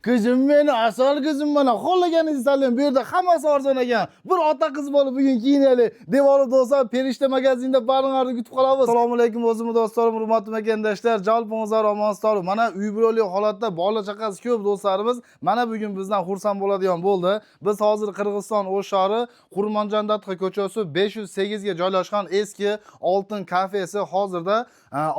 Qizim meni, asal qizim mana xohlaganingizni tanlang. Bu yerda hammasi arzon ekan. Bir ota qiz bo'lib bugun kiyinaylik. Deb olib do'stlar, Perishta magazinda baringlarni kutib qolamiz. Assalomu alaykum o'zimni do'stlarim, hurmatli makandoshlar, jalpingizlar omon sog'lik. Mana uy birovlik holatda bola chaqasi ko'p do'stlarimiz mana bugun bizdan xursand bo'ladigan bo'ldi. Biz hozir Qirg'iziston O'sh shahri Qurmonjon Datqa ko'chasi 508 ga joylashgan eski Oltin kafesi hozirda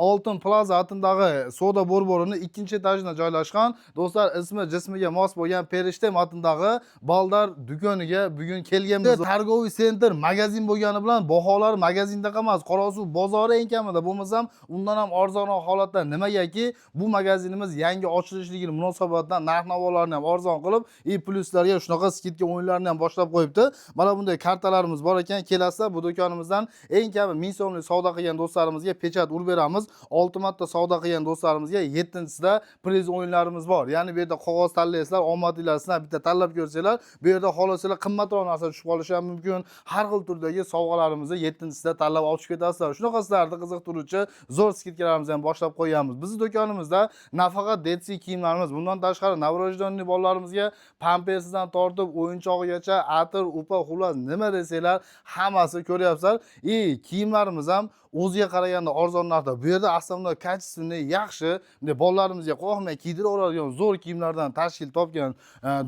Oltin Plaza atindagi savdo borborini ikkinchi etajida joylashgan. Do'stlar, ismi jismiga mos bo'lgan Perishta atindagi baldar do'koniga bugun kelganmiz. Торговый центр magazin bo'lgani bilan baholar magazinda emas, Qorasuv bozori eng kamida bo'lmasam undan ham arzonroq holatda. Nimagaki bu magazinimiz yangi ochilishligini munosabatidan narx-navolarni ham arzon qilib, и plyuslarga shunaqa скидка o'yinlarni ham boshlab qo'yibdi. Mana bunday kartalarimiz bor ekan. Kelasizlar, bu do'konimizdan eng kami 1000 so'mlik savdo qilgan do'stlarimizga pechat urib beramiz. 6 marta savdo qilgan do'stlarimizga 7-sida priz o'yinlarimiz bor. Ya'ni bu yerda qog'oz tanlaysizlar, omadinglar sinab bitta tanlab ko'rsanglar, bu yerda xohlasanglar qimmatroq narsa tushib qolishi ham mumkin. Har xil turdagi sovg'alarimizni 7-sida tanlab olib chiqib ketasizlar. Shunaqa sizlarni qiziqtiruvchi zo'r скидка larimizni ham boshlab qo'yganmiz. Bizning do'konimizda nafaqat детский kiyimlarimiz, bundan tashqari новорожденный bolalarimizga pampersidan tortib o'yinchog'igacha, atir, upa, xullas nima desanglar hammasi ko'ryapsizlar. И kiyimlarimiz ham o'ziga qaraganda arzon narxda. Bu yerda aslida качественный, yaxshi, bunday bolalarimizga qo'rqmay kiydirib oladigan zo'r kiyimlardan tashkil topgan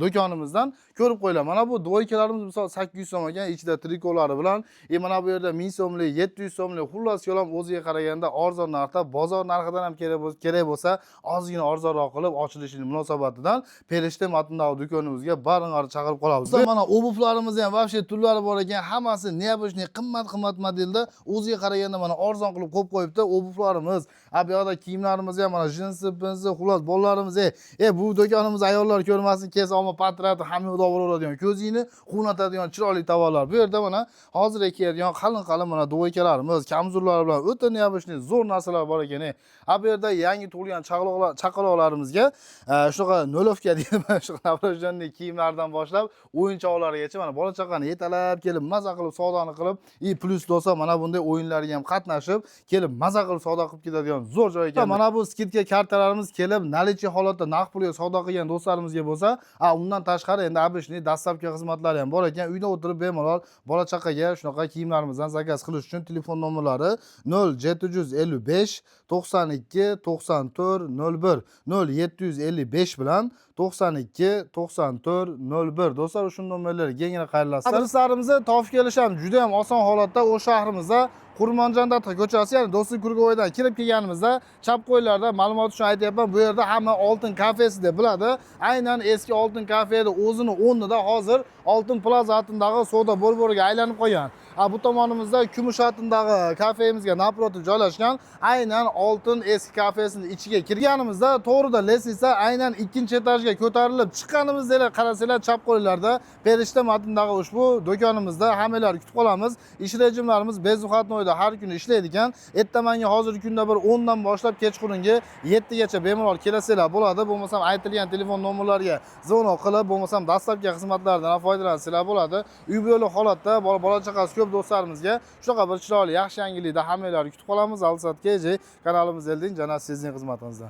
do'konimizdan ko'rib qo'yinglar. Mana bu двойка larimiz misol 800 so'm ekan, ichida trikolari bilan. И mana bu yerda 1000 so'mlik, 700 so'mlik, xullas kalom o'ziga qaraganda arzon narxda, bozor narxidan ham kerak bo'lsa ozgina arzonroq qilib ochilishini munosabatidan Perishta matindagi do'konimizga baringlarni chaqirib qolamiz. Mana обувь larimiz ham вообще turlari bor ekan, hammasi необычный, qimmat-qimmat modelda, o'ziga qaraganda mana arzon qilib qo'yib qo'yibdi обувь larimiz. A bu yoqda kiyimlarimiz ham mana jinsi, pinsi, xullas bolalarimiz bu do'konimiz ayollar ko'rmasin, kelsa olma patrati hamma yoqda olaveradigan, ko'zingni quvnatadigan chiroyli tovarlar. Bu yerda mana hozir kiyadigan qalin-qalin mana двойка larimiz, kamzullar bilan o'ta необычный zo'r narsalar bor ekan. A bu yerda yangi tug'ilgan chaqaloqlarimizga shunaqa нулёвка deydi, shunaqa новорожденный kiyimlardan boshlab o'yinchoqlargacha mana bola chaqani yetalab kelib maza qilib savdoni qilib, и plyus do'stlar mana bunday o'yinlarga ham qatnashib kelib maza qilib savdo qilib ketadigan zo'r joy ekan. Mana bu скидка kartalarimiz kelib наличный holatda naqd pulga savdo qilgan do'stlarimizga bo'lsa, a undan tashqari endi обычный доставка xizmatlari ham bor ekan. Uyda o'tirib bemalol bola chaqaga shunaqa kiyimlarimizdan zakaz qilish uchun telefon nomerlari 0755 92 94 01, 0755 bilan 92 94 01. Do'stlar, shu nomerlarga kengina qayrilasizlar. Adreslarimizni topib kelish ham juda ham oson holatda. O'sh shahrimizda Qurmonjon Datqa ko'chasi, ya'ni Do'stlik круговой dan kirib kelganimizda chap qo'llarda, ma'lumot uchun aytyapman, bu yerda hamma Oltin kafesi deb biladi. Aynan eski Oltin kafeda o'zini o'rnida hozir Oltin Plaza atindagi savdo bo'rboriga aylanib qolgan. A bu tomonimizda Kumush atindagi kafemizga напротив joylashgan. Aynan Oltin eski kafesini ichiga kirganimizda to'g'rida лестница, aynan ikkinchi etajga ko'tarilib chiqqanimizda qarasanglar chap qo'llarda Perishta matindagi ushbu do'konimizda hammanglarni kutib qolamiz. Ish rejimlarimiz без выходной da har kuni ishlaydi ekan. Ertamangi hozirgi kunda bir 10 dan boshlab kechqurungi 7 gacha bemalol kelasanglar bo'ladi. Bo'lmasam aytilgan telefon nomerlariga звонок qilib, bo'lmasam доставка xizmatlaridan ham foydalansanglar bo'ladi. Uy yo'li holatda bola chaqasi ko'p do'stlarimizga shunaqa bir chiroyli yaxshi yangilikda hammanglarni kutib qolamiz. Alsat KJ kanalimiz elding jana sizning xizmatingizda.